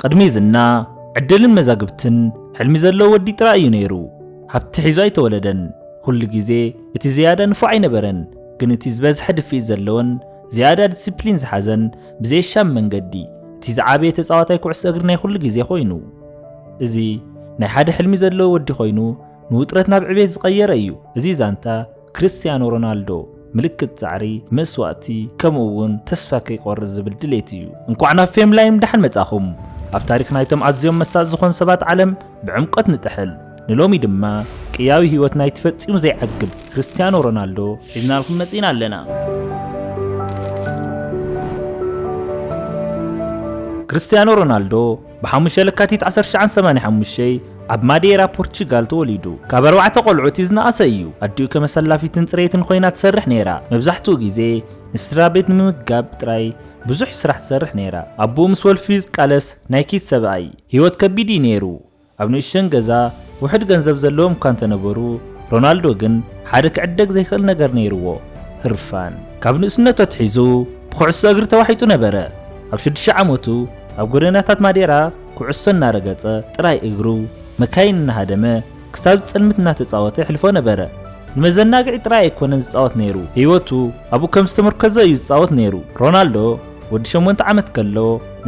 ቅድሚ ዝና፣ ዕድልን መዛግብትን፣ ሕልሚ ዘለዎ ወዲ ጥራይ እዩ ነይሩ። ሃብቲ ሒዙ ኣይተወለደን። ኩሉ ግዜ እቲ ዝያዳ ንፉዕ ኣይነበረን፣ ግን እቲ ዝበዝሐ ድፍኢት ዘለዎን ዝያዳ ዲስፕሊን ዝሓዘን ብዘየሻም መንገዲ እቲ ዝዓበየ ተጻዋታይ ኩዕሶ እግሪ ናይ ኩሉ ግዜ ኮይኑ። እዚ ናይ ሓደ ሕልሚ ዘለዎ ወዲ ኮይኑ ንውጥረት ናብ ዕቤት ዝቐየረ እዩ። እዚ ዛንታ ክርስቲያኖ ሮናልዶ ምልክት ጻዕሪ፣ መስዋእቲ፣ ከምኡ እውን ተስፋ ከይቆርጽ ዝብል ድሌት እዩ። እንኳዕ ናብ ፌም ላይም ደሓን መጻኹም። ኣብ ታሪኽ ናይቶም ኣዝዮም መሳጥ ዝኾኑ ሰባት ዓለም ብዕምቆት ንጥሕል። ንሎሚ ድማ ቅያዊ ህይወት ናይቲ ፈጺሙ ዘይዓግብ ክርስቲያኖ ሮናልዶ ሒዝናልኩም መጺና ኣለና። ክርስቲያኖ ሮናልዶ ብ5 ለካቲት 1985 ኣብ ማዴራ ፖርቹጋል ተወሊዱ። ካብ ኣርባዕተ ቆልዑ እቲ ዝነኣሰ እዩ። ኣዲኡ ከም ኣሰላፊትን ጽሬትን ኮይና ትሰርሕ ነይራ። መብዛሕትኡ ግዜ ንስድራ ቤት ንምምጋብ ጥራይ ብዙሕ ስራሕ ትሰርሕ ነይራ። ኣቦኡ ምስ ወልፊ ዝቃለስ ናይ ኪስ ሰብኣይ። ህይወት ከቢድ እዩ ነይሩ። ኣብ ንእሽተን ገዛ ውሕድ ገንዘብ ዘለዎም እኳ እንተነበሩ፣ ሮናልዶ ግን ሓደ ክዕደግ ዘይክእል ነገር ነይርዎ። ህርፋን። ካብ ንእስነቱ ኣትሒዙ ብኩዕሶ እግሪ ተዋሒጡ ነበረ። ኣብ ሽዱሽተ ዓመቱ ኣብ ጎደናታት ማዴራ ኩዕሶ እናረገጸ ጥራይ እግሩ መካይን እናሃደመ ክሳብ ጸልምት እናተጻወተ የሕልፎ ነበረ። ንመዘናግዒ ጥራይ ኣይኮነን ዝጻወት ነይሩ። ህይወቱ ኣብኡ ከም ዝተመርኮዘ እዩ ዝጻወት ነይሩ። ሮናልዶ ወዲ ሸሞንተ ዓመት ከሎ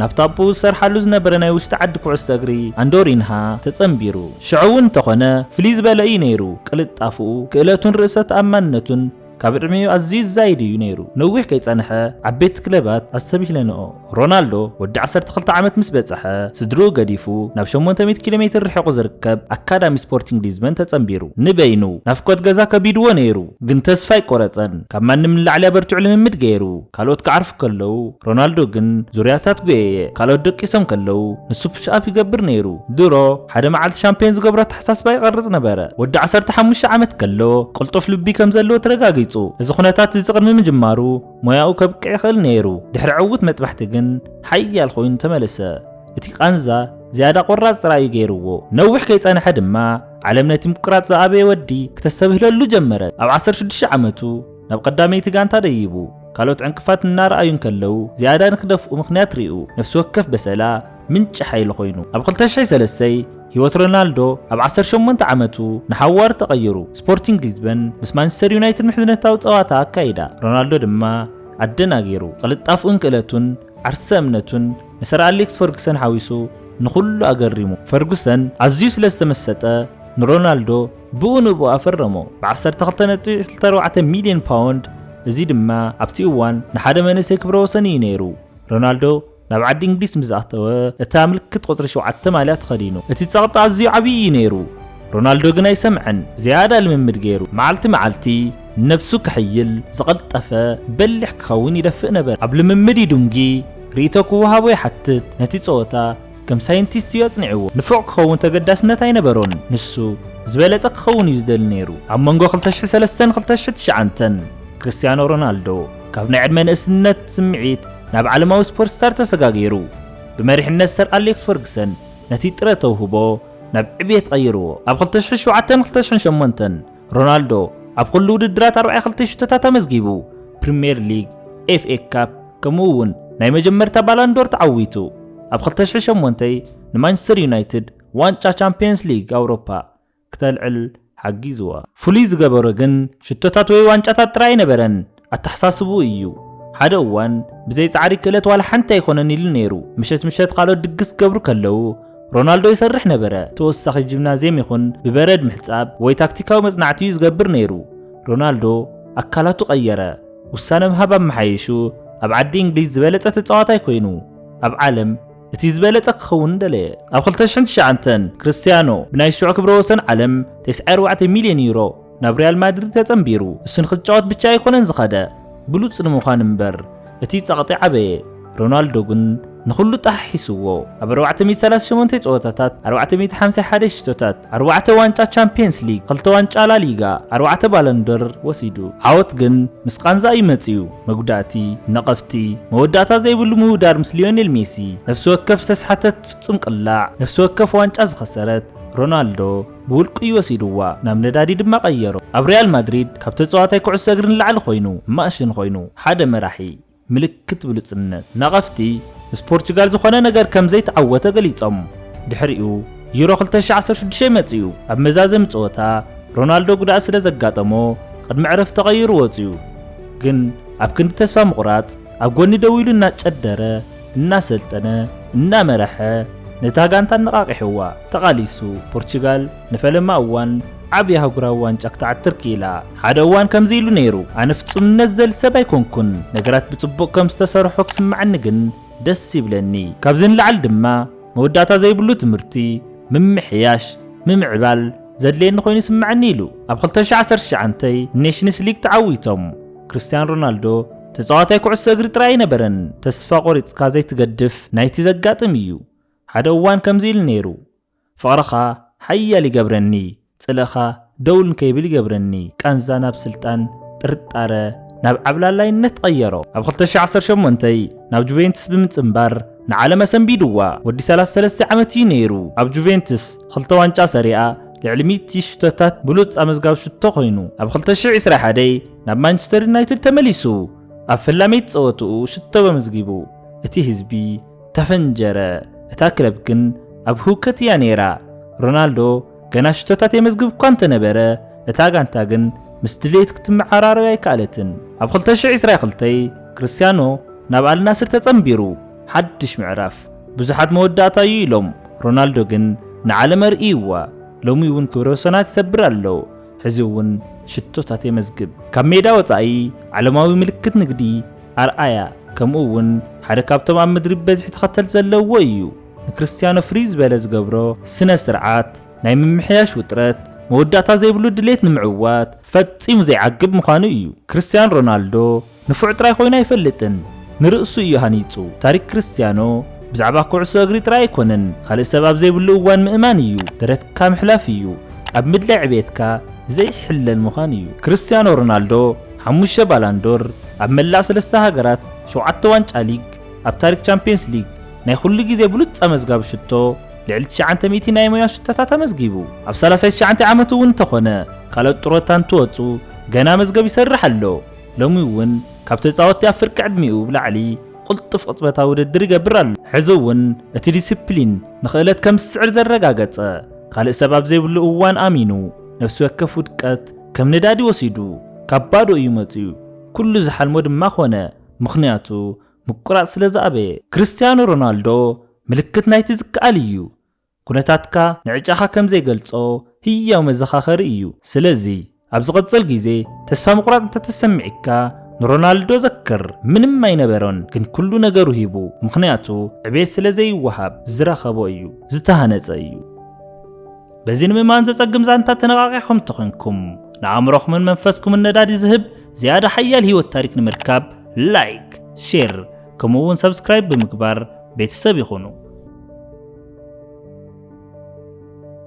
ናብቲ ኣቦኡ ዝሰርሓሉ ዝነበረ ናይ ውሽጢ ዓዲ ኩዕሶ እግሪ ኣንዶሪንሃ ተጸንቢሩ። ሽዑ እውን እንተኾነ ፍልይ ዝበለ እዩ ነይሩ። ቅልጣፍኡ፣ ክእለቱን ርእሰ ተኣማንነቱን ካብ ዕድሜኡ ኣዝዩ ዝዛይድ እዩ ነይሩ። ነዊሕ ከይጸንሐ ዓበይቲ ክለባት ኣስተብሂለንኦ። ሮናልዶ ወዲ ዓሰርተ ክልተ ዓመት ምስ በጽሐ ስድርኡ ገዲፉ ናብ ሸሞንተ ሚእቲ ኪሎ ሜትር ርሒቑ ዝርከብ ኣካዳሚ ስፖርቲንግ ሊዝበን ተጸንቢሩ። ንበይኑ ናፍቆት ገዛ ከቢድዎ ነይሩ፣ ግን ተስፋ ኣይቆረጸን። ካብ ማንም ንላዕሊ ኣበርቲዑ ልምምድ ገይሩ። ካልኦት ክዓርፉ ከለዉ ሮናልዶ ግን ዙርያታት ጎየየ። ካልኦት ደቂሶም ከለዉ ንሱ ፑሽ ኣፕ ይገብር ነይሩ። ድሮ ሓደ መዓልቲ ሻምፒዮን ዝገብሮ ኣተሓሳስባ ይቐርጽ ነበረ። ወዲ ዓሰርተ ሓሙሽተ ዓመት ከሎ ቅልጡፍ ልቢ ከም ዘለዎ ተረጋጊጹ። እዚ ኩነታት እዚ ቅድሚ ምጅማሩ ሞያኡ ከብቅዕ ይኽእል ነይሩ። ድሕሪ ዕዉት መጥባሕቲ ግን ሓያል ኮይኑ ተመለሰ። እቲ ቃንዛ ዝያዳ ቆራጽ ጥራይ እዩ ገይርዎ። ነዊሕ ከይጸንሐ ድማ ዓለም ነቲ ምቁራጽ ዝኣበየ ወዲ ክተስተብህለሉ ጀመረት። ኣብ ዓሰርተ ሽዱሽተ ዓመቱ ናብ ቀዳመይቲ ጋንታ ደይቡ። ካልኦት ዕንቅፋት እናረኣዩ እንከለዉ ዝያዳ ንክደፍኡ ምኽንያት ርእዩ። ነፍሲ ወከፍ በሰላ ምንጪ ሓይሊ ኮይኑ። ኣብ ክልተ ሽሕ ሰለስተ ህይወት ሮናልዶ ኣብ ዓሰርተ ሸሞንተ ዓመቱ ንሓዋሩ ተቐይሩ። ስፖርቲንግ ሊዝበን ምስ ማንቸስተር ዩናይትድ ምሕዝነታዊ ጸዋታ ኣካይዳ። ሮናልዶ ድማ ኣደናጊሩ። ቅልጣፍኡን ክእለቱን ዓርሰ እምነቱን ንሰር ኣሌክስ ፈርጉሰን ሓዊሱ ንኹሉ ኣገሪሙ። ፈርጉሰን ኣዝዩ ስለ ዝተመሰጠ ንሮናልዶ ብኡ ንብኡ ኣፈረሞ። ብ12.24 ሚልዮን ፓውንድ፣ እዚ ድማ ኣብቲ እዋን ንሓደ መንእሰይ ክብረ ወሰን እዩ ነይሩ። ሮናልዶ ናብ ዓዲ እንግሊዝ ምስ ኣተወ እታ ምልክት ቁጽሪ ሸውዓተ ማልያ ተኸዲኑ። እቲ ጸቕጢ ኣዝዩ ዓብዪ እዩ ነይሩ። ሮናልዶ ግን ኣይሰምዐን። ዝያዳ ልምምድ ገይሩ። መዓልቲ መዓልቲ ነብሱ ክሕይል፣ ዝቐልጠፈ፣ በሊሕ ክኸውን ይደፍእ ነበር። ኣብ ልምምድ ይድንጊ፣ ርእይቶ ክወሃቦ ይሓትት። ነቲ ጸወታ ከም ሳይንቲስት እዩ ኣጽኒዕዎ። ንፉዕ ክኸውን ተገዳስነት ኣይነበሮን። ንሱ ዝበለጸ ክኸውን እዩ ዝደሊ ነይሩ። ኣብ መንጎ ክልተ ሽሕ ሰለስተን ክልተ ሽሕ ትሽዓተን ክርስቲያኖ ሮናልዶ ካብ ናይ ዕድመ ንእስነት ስምዒት ናብ ዓለማዊ ስፖርት ስታር ተሰጋጊሩ። ብመሪሕነት ሰር ኣሌክስ ፈርግሰን ነቲ ጥረ ተውህቦ ናብ ዕብየት ቀይርዎ። ኣብ ክልተ ሽሕ ሸውዓተን ክልተ ሽሕን ሸሞንተን ሮናልዶ ኣብ ኩሉ ውድድራት ኣርባዕተ ሽቶታት ኣመዝጊቡ፣ ፕሪምየር ሊግ፣ ኤፍኤ ካፕ፣ ከምኡ እውን ናይ መጀመርታ ባላንዶር ተዓዊቱ። ኣብ ክልተ ሽሕ ሸሞንተ ንማንቸስተር ዩናይትድ ዋንጫ ቻምፒየንስ ሊግ ኣውሮፓ ክተልዕል ሓጊዝዋ። ፍሉይ ዝገበሮ ግን ሽቶታት ወይ ዋንጫታት ጥራይ ኣይነበረን፣ ኣተሓሳስብኡ እዩ። ሓደ እዋን ብዘይ ጻዕሪ ክእለት ዋላ ሓንቲ ኣይኮነን ኢሉ ነይሩ። ምሸት ምሸት ካልኦት ድግስ ክገብሩ ከለዉ ሮናልዶ ይሰርሕ ነበረ። ተወሳኺ ጂምናዝየም ይኹን ብበረድ ምሕጻብ ወይ ታክቲካዊ መጽናዕቲ እዩ ዝገብር ነይሩ። ሮናልዶ ኣካላቱ ቀየረ። ውሳነ ምሃብ ኣመሓይሹ ኣብ ዓዲ እንግሊዝ ዝበለጸ ተጻዋታይ ኮይኑ ኣብ ዓለም እቲ ዝበለጸ ክኸውን ደለየ። ኣብ ክልተ ሽሕን ትሽዓተን ክርስቲያኖ ብናይ ሽዑ ክብረ ወሰን ዓለም ተስዓ ኣርባዕተ ሚልዮን ዩሮ ናብ ሪያል ማድሪድ ተጸንቢሩ። እሱ ንክጻወት ብቻ ኣይኮነን ዝኸደ፣ ብሉጽ ንምዃን እምበር። እቲ ጸቕጢ ዓበየ። ሮናልዶ ግን ንኹሉ ጠሓሒስዎ። ኣብ ኣርባዕተ ሚእቲ ሰላሳ ሸሞንተ ጸወታታት፣ ኣርባዕተ ሚእቲ ሓምሳ ሓደ ሽቶታት፣ ኣርባዕተ ዋንጫ ቻምፒየንስ ሊግ፣ ክልተ ዋንጫ ላሊጋ፣ ኣርባዕተ ባለንዶር ወሲዱ። ዓወት ግን ምስ ቃንዛ እዩ መጺኡ። መጉዳእቲ፣ ነቐፍቲ፣ መወዳእታ ዘይብሉ ምውዳር ምስ ሊዮኔል ሜሲ፣ ነፍሲ ወከፍ ዝተስሓተት ፍጹም ቅላዕ፣ ነፍሲ ወከፍ ዋንጫ ዝኸሰረት ሮናልዶ ብውልቁ እዩ ወሲድዋ። ናብ ነዳዲ ድማ ቀየሮ። ኣብ ሪያል ማድሪድ ካብ ተጻዋታይ ኩዕሶ እግሪ ንላዕሊ ኮይኑ፣ ማሽን ኮይኑ፣ ሓደ መራሒ። ምልክት ብሉጽነት። ነቐፍቲ ምስ ፖርቹጋል ዝኾነ ነገር ከም ዘይተዓወተ ገሊጾም። ድሕሪኡ ዩሮ ክልተ ሺሕ ዓሰርተ ሽዱሽተ መጺኡ። ኣብ መዛዘሚ ጸወታ ሮናልዶ ጉድኣት ስለ ዘጋጠሞ ቅድሚ ዕረፍቲ ተቐይሩ ወጺኡ። ግን ኣብ ክንዲ ተስፋ ምቑራጽ ኣብ ጎኒ ደው ኢሉ እናጨደረ፣ እናሰልጠነ፣ እናመረሐ ነታ ጋንታ ኣነቓቒሕዋ። ተቓሊሱ ፖርቹጋል ንፈለማ እዋን ዓቢ ኣህጉራዊ ዋንጫ ክትዓትር ክኢላ። ሓደ እዋን ከምዚ ኢሉ ነይሩ፣ "ኣነ ፍጹምነት ዘል ሰብ ኣይኮንኩን። ነገራት ብጽቡቕ ከም ዝተሰርሖ ክስምዓኒ ግን ደስ ይብለኒ። ካብዚ ንላዕሊ ድማ መወዳእታ ዘይብሉ ትምህርቲ፣ ምምሕያሽ፣ ምምዕባል ዘድልየኒ ኮይኑ ይስምዓኒ" ኢሉ። ኣብ ክልተ ሺሕ ዓሰርተ ትሽዓተ ኔሽንስ ሊግ ተዓዊቶም። ክርስቲያን ሮናልዶ ተጻዋታይ ኩዕሶ እግሪ ጥራይ ኣይነበረን። ተስፋ ቆሪጽካ ዘይትገድፍ ናይቲ ዘጋጥም እዩ። ሓደ እዋን ከምዚ ኢሉ ነይሩ፣ "ፍቕርኻ ሓያል ይገብረኒ፣ ጽልእኻ ደው ንከይብል ይገብረኒ። ቃንዛ ናብ ስልጣን፣ ጥርጣረ ናብ ዓብላላይነት ቀየሮ." ኣብ ክልተ ሺሕ ዓሰርተ ሸሞንተ ናብ ጁቬንቱስ ብምጽንባር ንዓለም ኣሰንቢድዋ። ወዲ ሰላሳ ሰለስተ ዓመት እዩ ነይሩ። ኣብ ጁቬንቱስ ክልተ ዋንጫ ሰሪኣ፣ ልዕሊ ሚእቲ ሽቶታት ብሉጽ ኣመዝጋቢ ሽቶ ኮይኑ። ኣብ ክልተ ሺሕ ዕስራን ሓደን ናብ ማንቸስተር ዩናይትድ ተመሊሱ። ኣብ ፈላመይቲ ጸወትኡ ሽቶ በመዝጊቡ እቲ ህዝቢ ተፈንጀረ። እታ ክለብ ግን ኣብ ህውከት እያ ነይራ። ሮናልዶ ገና ሽቶታት የመዝግብ እኳ እንተነበረ፣ እታ ጋንታ ግን ምስ ድሌት ክትመዓራረዩ ኣይከኣለትን። ኣብ ክልተ ሺሕ ዕስራን ክልተን ክርስቲያኖ ናብ ኣልናስር ተጸንቢሩ። ሓድሽ ምዕራፍ። ብዙሓት መወዳእታ እዩ ኢሎም፣ ሮናልዶ ግን ንዓለም ኣርእይዋ። ሎሚ እውን ክብረ ወሰናት ይሰብር ኣሎ። ሕዚ እውን ሽቶታት የመዝግብ። ካብ ሜዳ ወጻኢ ዓለማዊ ምልክት ንግዲ፣ ኣርኣያ፣ ከምኡ እውን ሓደ ካብቶም ኣብ ምድሪ ብበዝሒ ተኸተልቲ ዘለውዎ እዩ። ንክርስቲያኖ ፍርይ ዝበለ ዝገብሮ ስነ ስርዓት ናይ ምምሕያሽ ውጥረት፣ መወዳእታ ዘይብሉ ድሌት ንምዕዋት ፈጺሙ ዘይዓግብ ምዃኑ እዩ። ክርስቲያን ሮናልዶ ንፉዕ ጥራይ ኮይኑ ኣይፈልጥን፣ ንርእሱ እዩ ሃኒጹ። ታሪክ ክርስቲያኖ ብዛዕባ ኩዕሶ እግሪ ጥራይ ኣይኮነን፣ ካልእ ሰብ ኣብ ዘይብሉ እዋን ምእማን እዩ። ደረትካ ምሕላፍ እዩ፣ ኣብ ምድላይ ዕቤትካ ዘይሕለል ምዃን እዩ። ክርስቲያኖ ሮናልዶ ሓሙሽተ ባላንዶር፣ ኣብ መላእ ሰለስተ ሃገራት ሸውዓተ ዋንጫ ሊግ፣ ኣብ ታሪክ ቻምፒየንስ ሊግ ናይ ኩሉ ግዜ ብሉጽ ኣመዝጋቢ ሽቶ ልዕሊ ትሽዓተ ሚእቲ ናይ ሞያ ሽቶታት ኣመዝጊቡ። ኣብ ሰላሳ ትሽዓተ ዓመቱ እውን እንተኾነ፣ ካልኦት ጥሮታ እንትወጹ ገና መዝገብ ይሰርሕ ኣሎ። ሎሚ እውን ካብ ተጻወትቲ ኣብ ፍርቂ ዕድሚኡ ብላዕሊ ቅልጡፍ ቅጽበታዊ ውድድር ይገብር ኣሎ። ሕዚ እውን እቲ ዲስፕሊን ንኽእለት ከም ዝስዕር ዘረጋገጸ፣ ካልእ ሰብ ኣብ ዘይብሉ እዋን ኣሚኑ፣ ነፍሲ ወከፍ ውድቀት ከም ነዳዲ ወሲዱ፣ ካብ ባዶ እዩ መጺኡ። ኩሉ ዝሓልሞ ድማ ኾነ፣ ምኽንያቱ ምቁራጽ ስለ ዝኣበየ። ክርስቲያኖ ሮናልዶ ምልክት ናይቲ ዝከኣል እዩ። ኩነታትካ ንዕጫኻ ከም ዘይገልጾ ህያው መዘኻኸሪ እዩ። ስለዚ፣ ኣብ ዝቐጽል ግዜ ተስፋ ምቑራጽ እንተተሰሚዕካ፣ ንሮናልዶ ዘክር። ምንም ኣይነበሮን፣ ግን ኩሉ ነገሩ ሂቡ። ምኽንያቱ፣ ዕቤት ስለ ዘይወሃብ ዝረኸቦ እዩ፣ ዝተሃነጸ እዩ። በዚ ንምእማን ዘጸግም ዛንታ ተነቓቒኹም እንተኾንኩም፣ ንኣእምሮኹምን መንፈስኩምን ነዳዲ ዝህብ ዝያዳ ሓያል ህይወት ታሪክ ንምርካብ፣ ላይክ፣ ሼር፣ ከምኡ እውን ሰብስክራይብ ብምግባር ቤተሰብ ይኹኑ።